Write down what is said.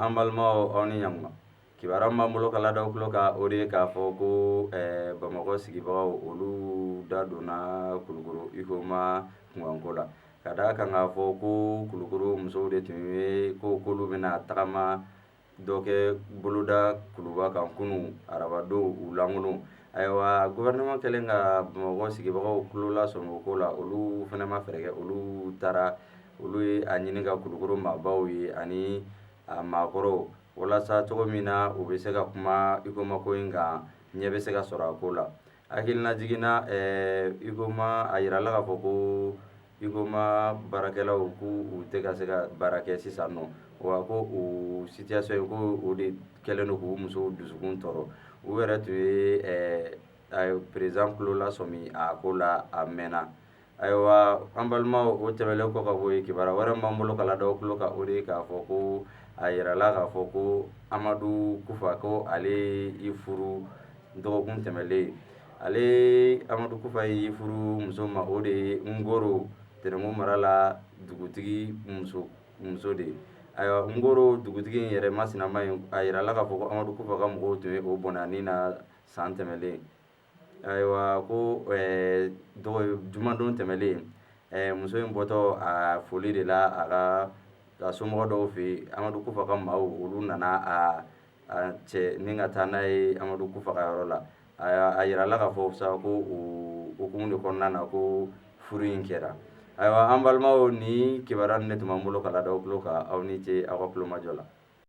Ayiwa, an balimaw, aw ni ɲankuma. Kibaruya min b'an bolo ka lada aw tulo kan, o de ye k'a fɔ ko Bamakɔ sigibagaw, olu da donna Kulukoro Huicoma kunkanko la, ka d'a kan k'a fɔ ko Kulukoro musow de tun ye ko k'olu bɛna tagama dɔ kɛ boloda kuluba kan kunun arabadon u lankolon. Ayiwa, gouvernement kɛlen ka Bamakɔ sigibagaw tulo lasɔmi o ko la, olu fana ma fɛɛrɛ kɛ, olu taara, olu ye a ɲini ka Kulukoro maabaw ye ani a maakɔrɔw, walasa cogo min na u bɛ se ka kuma Huicoma ko in kan, ɲɛ bɛ se ka sɔrɔ a ko la. Hakilina jiginna, Huicoma, a yirala k'a fɔ ko Huicoma baarakɛlaw k'u u tɛ ka se ka baara kɛ sisan nɔ, wa ko o situation in, ko o de kɛlen don k'u musow dusukun tɔɔrɔ. U yɛrɛ tun ye président tulo lasɔmi a ko la a mɛnna. Ayiwa, an balimaw, o tɛmɛnen kɔ ka bɔ yen, kibaruya wɛrɛ b'an bolo ka lada aw tulo kan, o de ye k'a fɔ ko a yirala k'a fɔ ko Amadu Kufa, ko ale y'i furu dɔgɔkun tɛmɛlen. Ale Amadu Kufa y'i furu muso ma, o de ye Ngoro Tɛnɛnku mara la dugutigi muso de ye. Ayiwa, Ngoro dugutigi in yɛrɛ masinama in, a yirala k'a fɔ ko Amadu Kufa ka mɔgɔw tun ye o bɔnɛ na san tɛmɛlen. Ayiwa, ko jumadon tɛmɛlen, muso in bɔtɔ a foli de la a ka a somɔgɔ dɔw fɛ yen, Amadu Kufa ka maaw, olu nana a cɛ ni ka taa n'a ye Amadu Kufa ka yɔrɔ la. A yirala k'a fɔ sa ko o hukumu de kɔnɔna na ko furu in kɛra. Ayiwa, an balimaw, ni kibaruya ninnu de tun b'an bolo ka lada aw tulo kan. Aw ni ce aw ka tulomajɔ la.